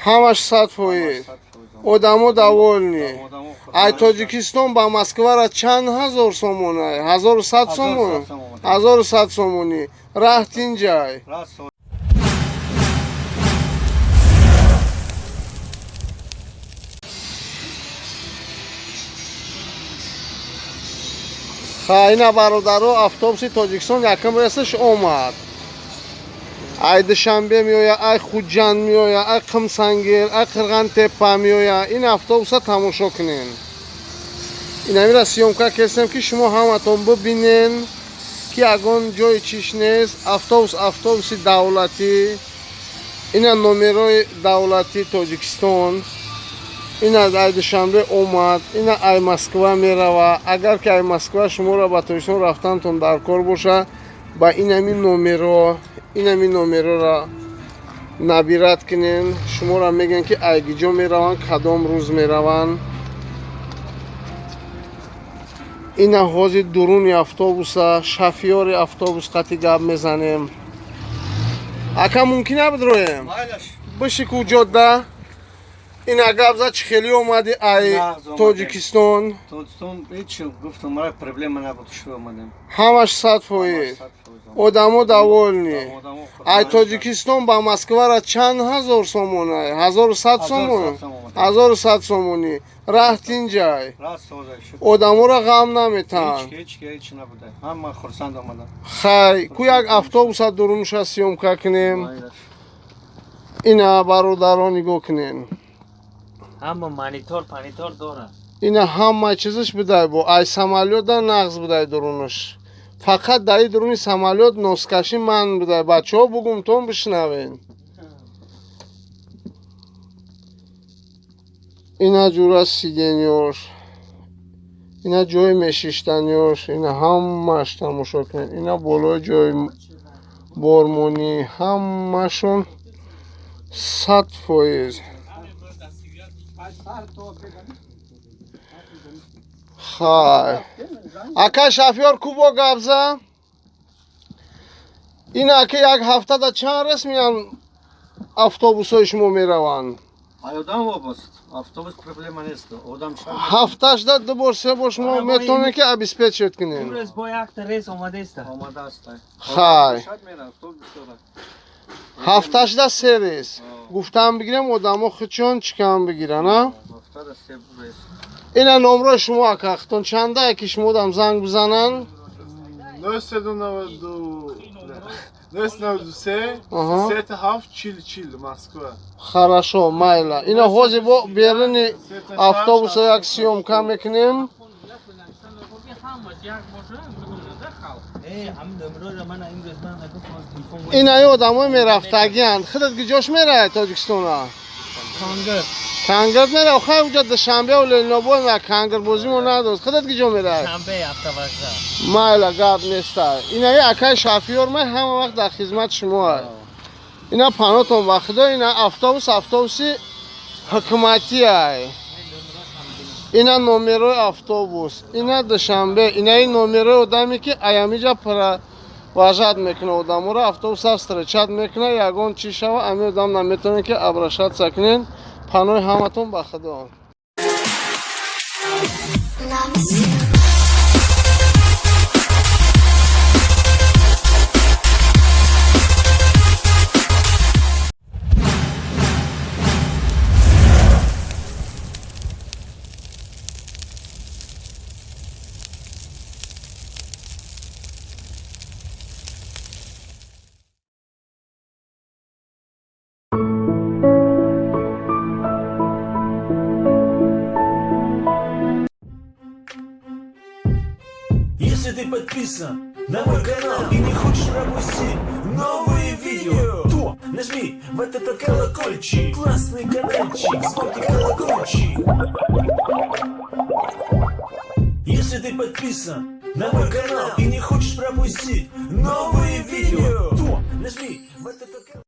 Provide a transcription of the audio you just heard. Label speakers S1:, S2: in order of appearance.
S1: Ҳамаш 100%. Одамо довольны. Ай Тоҷикистон ба Москвара чанд ҳазор сомонай? 1100 сомон? 1100 сомонӣ. Раҳ тинҷай. Ха, ина, бародаро, автобуси Тоҷикистон якам рейсаш омад. Ай Душанбе меоя, ай Хуҷанд меоя, ай Қимсангир, ай Қирғантепа меоя. Ин автобуса тамошо кунен. Инамира съёмка кестем, ки шумо ҳаматон бибинен, ки ягон ҷои чиш нест. Автобус автобуси давлатӣ. Ина номерои давлатии Тоҷикистон. Ина ай Душанбе омад, ина ай Москва мерава. Агар ки ай Москва шуморо ба Тоҷикистон рафтантон дар кор боша, ба инами номеро, инами номерора набирать кунен. Шуморо мегӯянд, ки ай гиҷо мераванд, кадом рӯз мераванд. Ина ҳозир дуруни автобуса, шофёри автобус қати гап мезанем. Ака, мумкин набудроем? Биши ку ҷода. Ина гап за, чӣ хеле омадӣ ай Тоҷикистон?
S2: Тоҷикистон ҳеҷ, гуфтам, мара проблема набуд, шуд, омадем.
S1: Ҳамаш 100%. Одамо довольны. Ай Тоҷикистон ба Москвара чанд ҳазор сомонай? 1100 сомон? 1100 сомонӣ. Раҳ тинҷай. Одаморо ғам наметаҳанд. Хай, ку як автобуса дурунша съёмка кунем. Ина, бародарон, нигоҳ кунен.
S3: Ҳама монитор панитор дорад.
S1: Ина ҳама чизаш будай, бо ай самолёта нағз будай дурунаш. Фақат дар дуруни самолёт носкашӣ ман будай. Бачаҳо, бугумтон, бишнавен. Ина ҷура сиденьёш, ина ҷои мешиштаниёш, ина ҳамааш тамошо кунед. Ина болои ҷои бормонӣ, ҳамашон 100%. Хай, ака шофёр, ку бо гап за. Ин ака, як ҳафтада чанд рейс меян, автобусҳои шумо мераванд?
S2: Одам вобаст. Автобус проблема нест. Одам
S1: Ҳафташда ду бор, се бор шумо метавонед, ки обеспечить кунед?
S3: Имрӯз бо якта рейс омадааст.
S2: Омадааст.
S1: Хай, ҳафташда се рейс гуфтам, бигирем, одамо худшон чӣ кам бигиран, а? Ина номрои шумо, ака, хитон чандае, ки шумо дам занг бизананд?
S4: 993 37 40 40, Москва.
S1: Хорошо, майла. Ина ҳозир бо беруни автобуса як съёмка мекунем.
S3: Ҳамаш як боша, ҳамин номерора мана имрӯз ман
S1: Инаи одамои мерафтагианд. Худат гиҷош меравед Тоҷикистона?
S3: Кангар.
S1: Кангар мерав? Хай, уҷа Душанбеу Ленинобод ма кангар бозимо надост. Худат гиҷо меравед?
S3: Шанбе автовокзал.
S1: Майла, гап неста. Инаи акаи шофёр май, ҳама вақт дар хизмати шумо. Ина панотон ба худо. Ина автобус автобуси ҳукуматӣ ай. Ина номерои автобус, ина Душанбе, инаи номерои одаме, ки аямиҷа провожать мекуна одаморо, автобуса встречать мекуна. Ягон чӣ шава, ами одам наметавонед, ки обращаться кунед. Панои ҳаматон ба худо.
S5: Loves you.
S6: Если ты подписан на мой канал и не хочешь пропустить новые видео, то нажми вот этот колокольчик, классный каналчик, звонкий колокольчик. Если ты подписан на мой канал и не